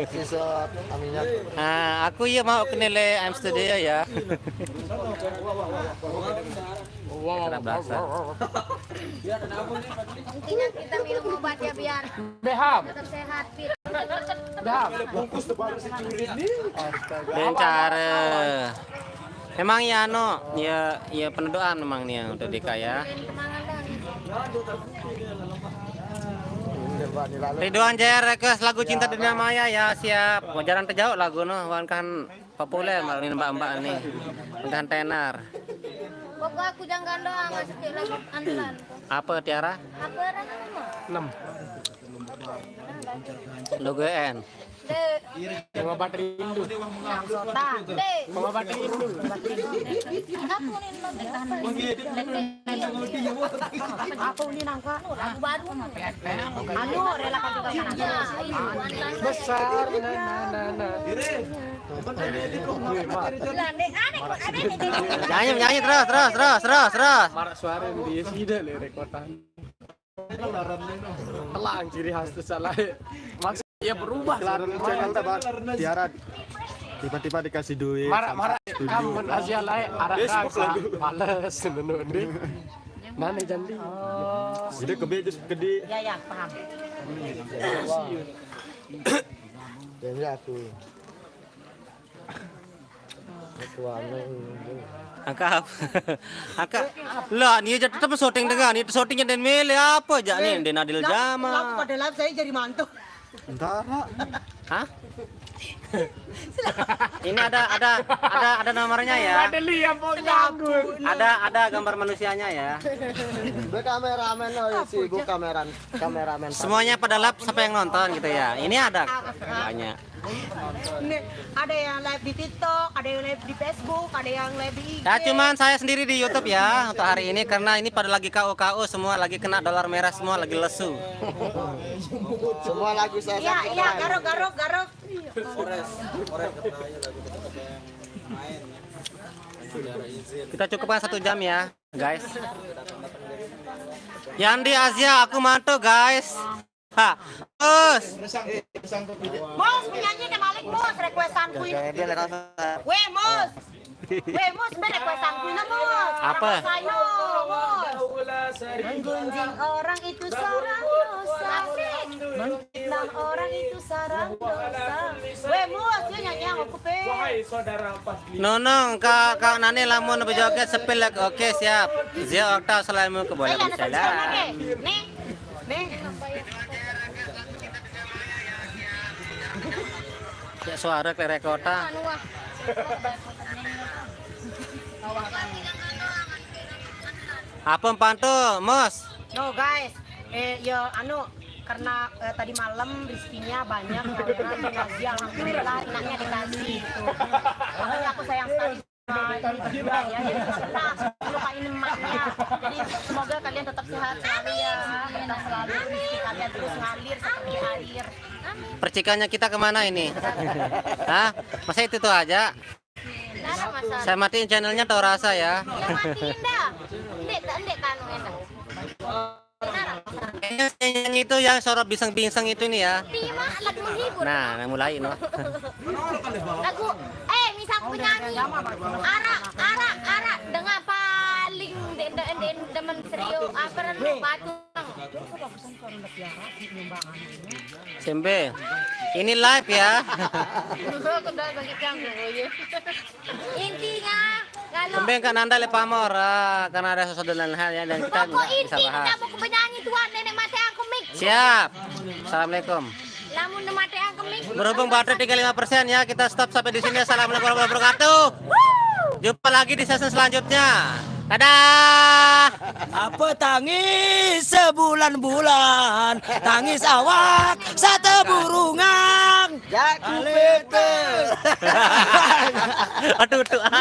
Sisa aminyak. Ah, aku iya mau ke nilai M Studio ya. Wow. Intinya kita minum obat ya biar Beham. Tetap sehat, fit. Beham. Bungkus tuh baru si Turin nih. Astaga. Dengan cara Emang ya anu, ya, ya penedoan emang nih yang udah deka ya. Ridwan J R request lagu Cinta Dunia Maya ya, siap. Mau jarang terjawab lagu noh, wan kan populer malam ini mbak-mbak nih. Mudahan tenar. Pokok aku jangan doang masuk ke lagu andalan. Apa Tiara? Apa rasanya? Enam. Logo N. Pengobat rindu. Pengobat rindu. Aku ini nangka. Anu, rela kasih besar. Nah, nah, nah, nah. Nyanyi, nyanyi terus, terus, terus, terus, terus. Marak suara di sida le rekotan. Telang ciri khas tu salah. Maksud ya berubah. Kelar channel tak, Bang? Tiara tiba-tiba dikasih duit. Marak, marak. Kamu Asia lain arah males menurut dia. Nane jandi. Jadi kebe terus kedi. Ya, ya, paham. Jadi aku. Angkap. Angkap. Lah, ni je tetap syuting dengan. Ni syutingnya dan mele apa je ni? Dan Adil Jama. Lah, padahal saya jadi mantu. Entara. Hah? Ini ada ada ada ada nomornya ya. Ada liam mau ganggu. Ada ada gambar manusianya ya. Be kameramen, oh, sibuk kameran kameramen. Semuanya pada lap siapa yang nonton gitu ya. Ini ada banyak. Nih, ada yang live di TikTok, ada yang live di Facebook, ada yang live di I G. Ya, cuman saya sendiri di YouTube ya untuk hari ini karena ini pada lagi K O K O semua, lagi kena dolar merah semua, lagi lesu. Semua lagu saya. Iya, iya, garuk, garuk, garuk. Kita cukupkan satu jam ya, guys. Yandi Azya, aku mantu, guys. Ha. Terus. Mus, penyanyi ada balik, Mus, requestan Queen. Weh, Mus. Weh, Mus, be requestan Queen, Mus. Apa? Saya, Mus. Menggunjing orang itu sarang dosa. Menggunjing orang itu sarang dosa. Weh, Mus, dia nyanyi yang aku pe. Nonong, Kak, Kak Nani lamun bejoget sepil lagi. Oke, siap. Zia Okta, assalamualaikum. Waalaikumsalam. Nih. Nih. Ya suara klerek kota. Apa empan tuh, Mus? No, guys. Eh, yo, anu, karena eh, tadi malam rezekinya banyak, orderan, gaji, alhamdulillah, enaknya dikasih. Makanya aku sayang sekali. Nah, ini berdua ya, jadi nggak pernah lupain emaknya. Jadi semoga kalian tetap sehat selalu ya, tetap selalu rezeki kalian terus ngalir seperti air. Percikannya kita kemana ini? Hah? Masa itu tuh aja? Nggak ada masalah. Saya matiin channelnya tau rasa ya. Ya matiin dah. Ndek, ndek kanu enak. Kayaknya yang nyanyi itu yang sorot bingseng-bingseng itu nih ya. Iya, Mak, lagu menghibur. Nah, nah, mulai no. Lagu, eh, misal penyanyi. Arak, arak, arak dengan paling de- de- de- demen serio apa namanya, batu. Sembe. Ini live ya. Intinya kalau Sembe kan anda le pamor, ah, karena ada sesuatu dan hal ya dan kita pokok nggak bisa inti bahas. Kita mau ke penyanyi tuan nenek mate aku mik. Siap. Assalamualaikum. Lamun mate aku mik. Berhubung baterai tinggal lima persen ya, kita stop sampai di sini. Assalamualaikum warahmatullahi wabarakatuh. Jumpa lagi di season selanjutnya. Dadah. Apa tangis sebulan-bulan, tangis awak sateburungan. Jaku Peter. Aduh, tuh.